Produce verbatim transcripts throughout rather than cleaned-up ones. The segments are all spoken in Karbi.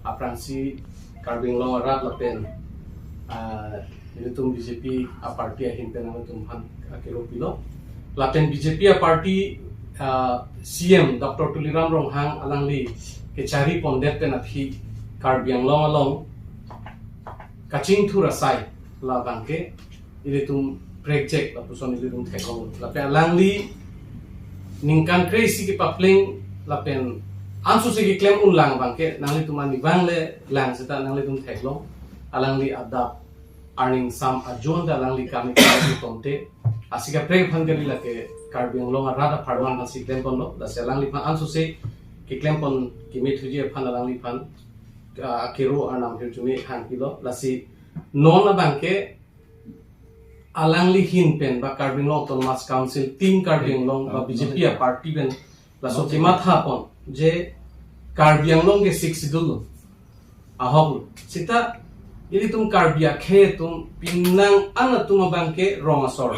Aphrangsi Karbi Anglong arat lapen, ah, ilitum B J P a-party ahin pen nangtum aphan akero pilo. Lapen B J P a-party, ah, C M Doctor Tuliram Ronghang alangli kechari pondet pen aphi Karbi Anglong along kachingthur asai labangke ilitum prekjak lapuson ilitum theklong. Lapen alangli ningkan kre-isi kepapleng lapen ansose keklem unlang abangke nanglitum arnivang le lang seta nanglitum theklong. Alangli adap arning sam ajon ta alangli kami kami tonte. Asika prek aphan kali lake Karbi Anglong arat apharman asi klem ponlo. Lasi alangliphan ansose keklem pon kemethuji aphan alangliphan, ah, akero arnam hirjume hangpilo. Lasi non abangke alangli ahin pen ba Karbi Anglong Autonomous Council, Team Karbi Anglong ba B J P a-party pen laso kematha pon je Karbi Anglong ke Sixth Schedule lo, ahok lo. Seta ilitum Karbi akhei atum penang an atum abangke rong asor,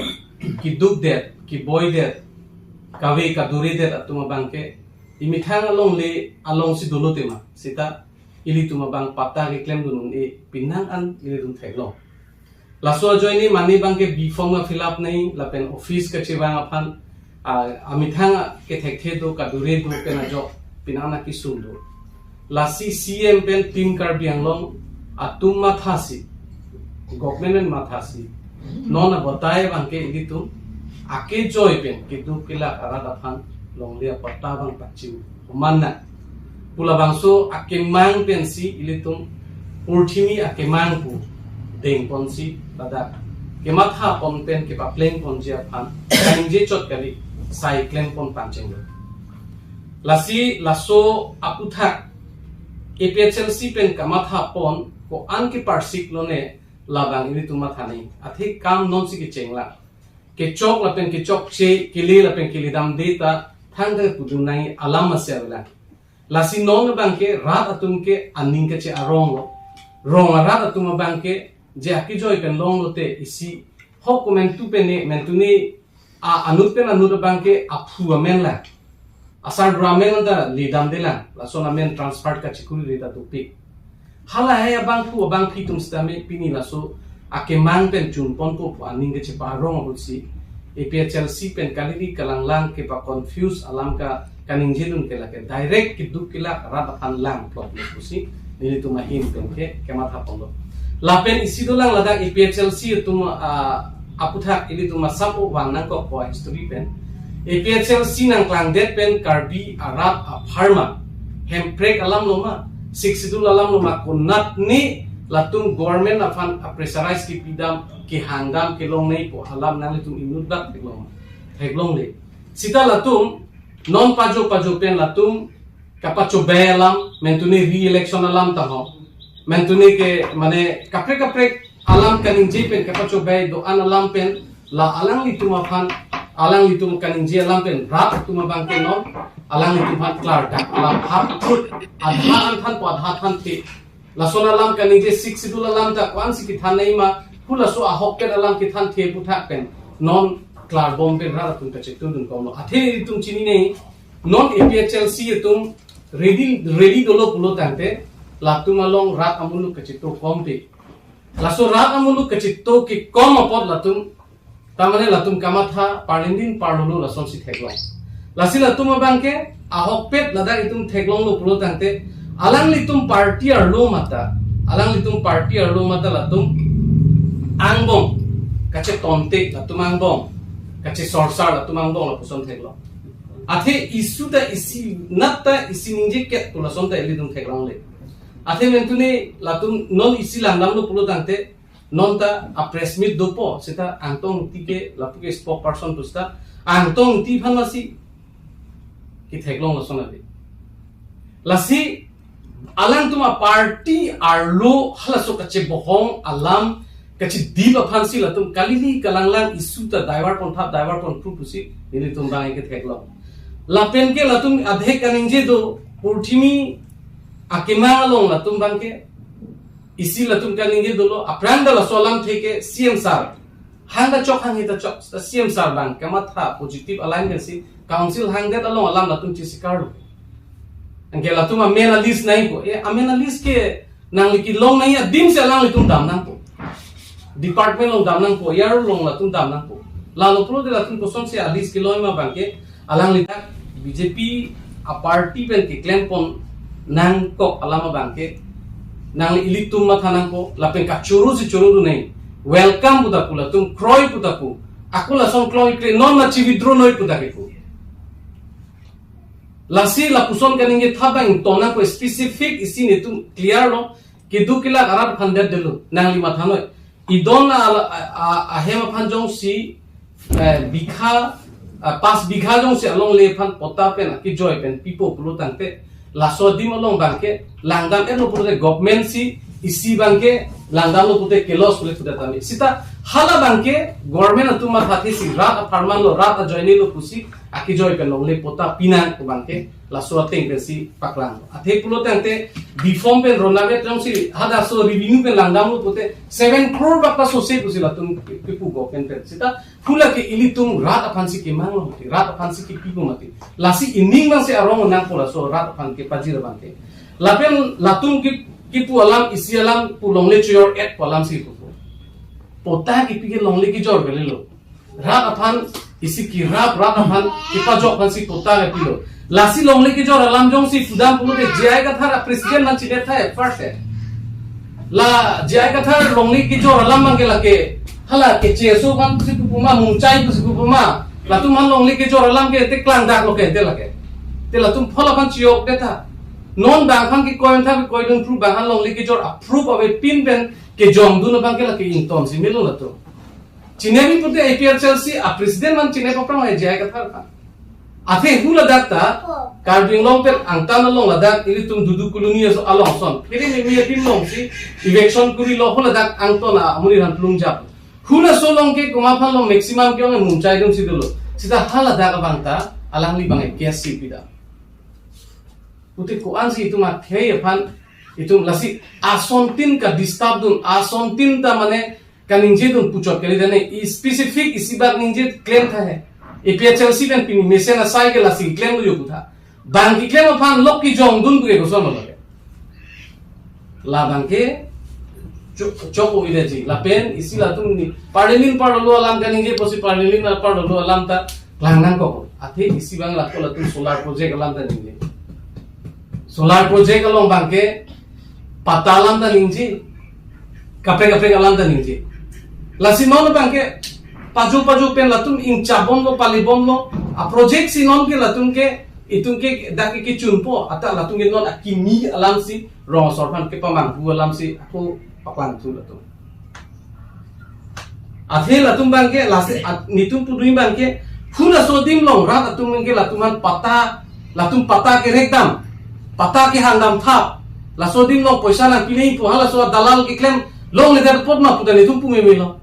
keduk det, keboi det, kave kadure det atum abangke emethang alongle alongsi dolo tema. Seta ilitum abang patta keklemdun un-e penang an ilitum theklong. Laso ajoine mane abangke B form ka-fill up nangji lapen office kachevang aphan, ah, amethang kethekthe do, kadure do pen ajok penang an akesung do. Lasi C M pen Team Karbi Anglong atum mathasi, government pen mathasi, non abatai abangke ilitum akejoi pen keduk kelak arat aphan longle apatta abang pachim humana. Pu labangso akemang pensi ilitum purthimi akemang pu deng ponsi ladak kematha pon pen kepapleng ponji aphan kaningje chot kali, sai klem pon pangcheng lo. Lasi laso aputhak A P H L C pen kamatha pon ko-an keparsik lone labang ilitum matha nangji. Athe kam nonsi kecheng lang. Kechok lapen kechokche, kele lapen kele damde ta thangta pudun nangji alam masi avelang. Lasi non abangke rat atum ke aning kache-arong lo. Rong arat atum abangke je akejoi pen longlote isi hok komentu pen ne, mentu ne, a, anut pen anut abangke aphu amen lang, asar dura amen ta le damde lang, lason amen transfer kachikuri re ta dopik. Halahei abangphu abangphi atum sitame pini laso akemang pen chun ponpo pu aning kachepa-arong ahutsi A P H L C pen kalili kalanglang kepa-confuse alam ka kaningjedun ke lake direct keduk kelak rat aphan lang plot le pusi nelitum ahin pen ke kematha ponlo. Lapen isi dolang ladak A P H L C atum, ah, aputhak ilitum asap o vang nangkokpo history pen. A P H L C nangklangdet pen Karbi arat apharman Hemprek alam lo ma, Sixth Schedule alam lo ma, konat ni latum government aphan a-pressurize kepidam, kehangdam kelong nangpo alam nanglitum inut dak theklong ma, theklongle. Seta latum non pajo pajo pen latum kapachobei alam, mentune re-election alam tangho, mentune ke mane kaprek kaprek alam kaningje pen kapachobei do-an alam pen la alanglitum aphan, alanglitum kaningje alam pen rat atum abangke non alanglitum aphan klardak alam hap thut adha an thanpo adha thanthe. Lason alam kaningje Sixth Schedule alam ta ko-ansi kethan nangji ma, pu laso ahokpet alam kethanthe aputhak pen non klarbom pen rat atum kachetudun komlo. Athe itum chinine non A P H L C atum ready, ready dolo pulo tangte latum along rat amuluk kacheto kompe. Laso rat amuluk kacheto kekom apot latum, tamane latum kamatha parlin din parlolo lasonsi theklong. Lasi latum abangke ahokpet ladak itum theklonglo pulo tangte alanglitum party arlo mata, alanglitum party arlo mata latum angbong kachetonte, latum angbong kachesorsar, latum angbong lapuson theklong. Athe issue ta isi nat ta isi ningje ket pu lason ta ilitum theklongle. Athe mentune latum non isi langdamlo pulo tangte non ta a-press meet dopo, seta Angtong Ingti ke lapu ke spokesperson pu seta Angtong Ingti aphan masi ketheklong lason ave. Lasi alangtum a-party arlo halaso kachebohong alam kachedip aphansi latum kalili kalanglang issue ta divert pon thap, divert pon thap pusi nelitum abang ketheklong. Lapen ke latum adhek kaningje do, purthimi akemang along latum abangke isi latum kaningje dolo, aphrang ta laso alamthe ke C M sir hang ta chok, hang he ta chok, C M sir abang kamatha positive align pensi council hangdet along alam latum chisikarlo. Anke latum amen a-list nangpo. E, amen a-list ke nangli kelong nangji adim si alanglitum dam nangpo. Department along dam nangpo, year along latum dam nangpo. Lalo pulote latum kosonsi a-list kelongji ma abangke, alangli dak B J P a-party pen keklem pon nangkok alam abangke, nangli ilitum matha nangpo, lapen kachoro si chorodun nangji. Welcome pu ta pu, latum kroi pu ta pu. Ako lason klong ikle, non na chi-withdraw noi pu ta ke pu. Lasi lapuson kaningje thap abang ingtong nangpo, specific isi netum clear lo, keduk kelak arat aphan det detlo, nangli matha noi. Idon a, a, a, ahem aphan jongsi, eh, bigha, eh, pas bigha jongsi alongle aphan patta pen akejoi pen pipo pulo tangte, laso adim along abangke langdam-etlo pulote government si isi abangke langdamlo pulote ke-loss pulote puda tame. Sita hala abangke government atum mathathe si rat apharman lo, rat ajoine lo pusi akejoi pen longle patta pinang abangke laso ateng pensi paklang. Athe pulo tangte deform pen ronave jongsi hadaso revenue pen langdamlo pulote seven crore bak ta sose pusi latum kepu government pen. Sita hala ke ilitum rat aphansi kemanglo mati, rat aphansi kepipo mati. Lasi ining abangsi arong nangpo laso rat aphan kepajir abangke. Lapen latum ke, kepu alam isi alam pu longle choyor-et pu alamsi pupo. Patta kepi ke longle kejor kalilo. Rat aphan isi kerap, rat aphan kepajok aphansi patta kepilo. Lasi longle kejor alam jongsi pudam pulote J I Kathar a-president aphan chidet tha first eh. La J I Kathar longle kejor alam abangke lake hala keche aso aphansi pupo ma, mungchai pusi pupo ma. Latum aphan longle kejor alam ke te klangdaklo ke te lake. Te latum phola aphan chiyok det tha. Non bang aphan kekoi tha, kekoidun proof, bang aphan longle kejor a-proof avepin pen kejongdun abangke lake ingtong si melo latum. Chinine pulote A P H L C a-president aphan chinine paprang hai J I Kathar aphan. Athe hula dak ta Karbi Anglong pen angtan along ladak ilitum Dudu Colony aso along ason. Kiri mimi adim alongsi eviction kurilo, hula dak angtan amonit aphan plungjap. Hula aso along ke komat aphan lo, maximum ke ong mungchai atum si dolo. Sita hala dak abang ta alangli abang case si pida. Pulote ko-ansi itum akhei aphan itum lasi asontin ka-disturb dun, asontin ta mane kaningje dun puchot kali tane, i specific isi bak ningje klem tha he. A P H L C pen pini mesen asai ke lasi klemlo pu tha. Bang keklem aphan lok kejongdun pu ke kosonlo lake. Labangke chok, chok o ile ji. Lapen isi latum ni parlin parlo alam kaningje pusi parlin parlo alam ta klang nangkok. Athe isi abang lako latum solar project alam ta ningje. Solar project along abangke patta alam ta ningje. Kaprek kaprek alam ta ningje. Lasi non abangke paju paju pen latum ingchabomlo, palibomlo. A-project si non ke latum ke, itum ke dak ke kechunpo, ata latum ke non akimi alamsi rong asor aphan kepamanghu alamsi ako paklangthu latum. Athe latum abangke lasi at-, netum pudun abangke hula aso adim along rat atum abangke latum aphan patta, latum patta kerek dam, patta kehang dam thap, laso adim along poisa nangpi nangji pu halaso dalal keklem longledet apot ma pu ta netum pu memelo.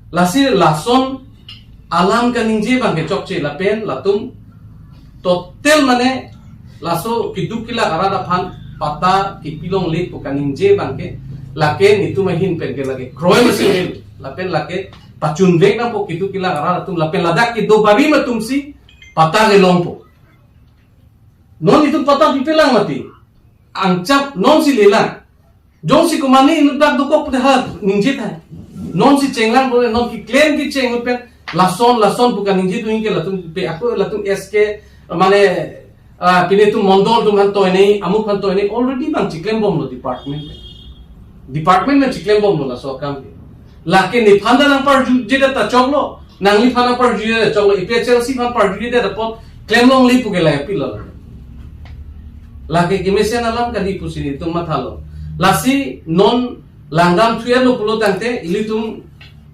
Lasi lason alam kaningje abangke chokche lapen latum total mane laso keduk kelak arat aphan patta kepi longle pu kaningje abangke lake netum ahin pen ke lake kroi masi lapen lake pachunvek nangpo keduk kelak arat atum lapen ladak kedo barim atumsi patta kelongpo. Non itum patta pipelang mati. Angchap nonsi lelang. Jongsi komane inut dak dokok pute ha ningje tha. Nonsi chenglang pute non keklem kecheng pen lason lason pu kaningje dun ke latum pe ako latum S K mane, ah, pine atum mondol atum aphan toine, amuk aphan toine already bang chiklembomlo department. Department bang chiklembomlo laso akam ke. Lake nephan ta nangparjujedet ta choklo, nangliphan nangparjujedet choklo, A P H L C aphan parjujedet apot klem longle pu ke la apilo. Lake kemesen alam kali pusi netum mathalo. Lasi non langdam thuelo pulo tangte ilitum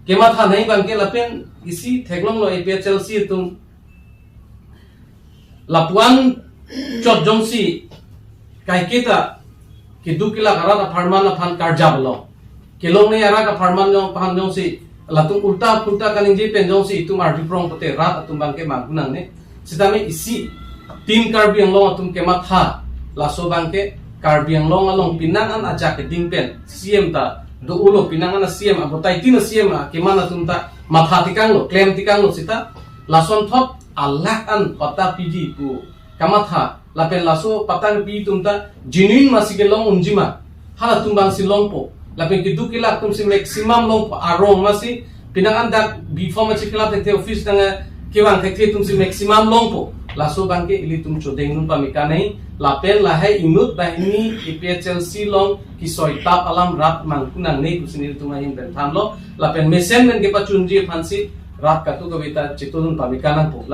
kematha nangji abangke lapen isi theklonglo A P H L C atum. Lapu-an chot jongsi kaiketa keduk kelak arat apharman aphan karjap lo. Kelongle arat apharman jong aphan jongsi latum ulta pulta kaningje pen jongsi itum arjuprong pute rat atum abangke manghu nangne. Sitame isi Team Karbi Anglong atum kematha laso abangke Karbi Anglong along pinang an ajak keding pen C M ta do-olo, pinang an C M abotai tin C M a keman atum ta matha tekanglo, klem tekanglo sita lasonthot alak an patta piji pu kamatha, lapen laso patang pi atum ta genuine masi kelong unji ma, halatum abangsi longpo. Lapen keduk kelak atumsi maximum longpo, arong masi pinang andak B Pharm chefill up thekthe, office nang kevang thekthe atumsi maximum longpo. Laso abangke ilitum chodeng dun pame kanai, lapen lahai inut banghini A P H L C along kesoi tap alam rat mang kunang ne pusi nelitum ahin pen thanlo, lapen mesen pen kepachunji aphansi rat katu kave ta chetong dun pame kanangpo.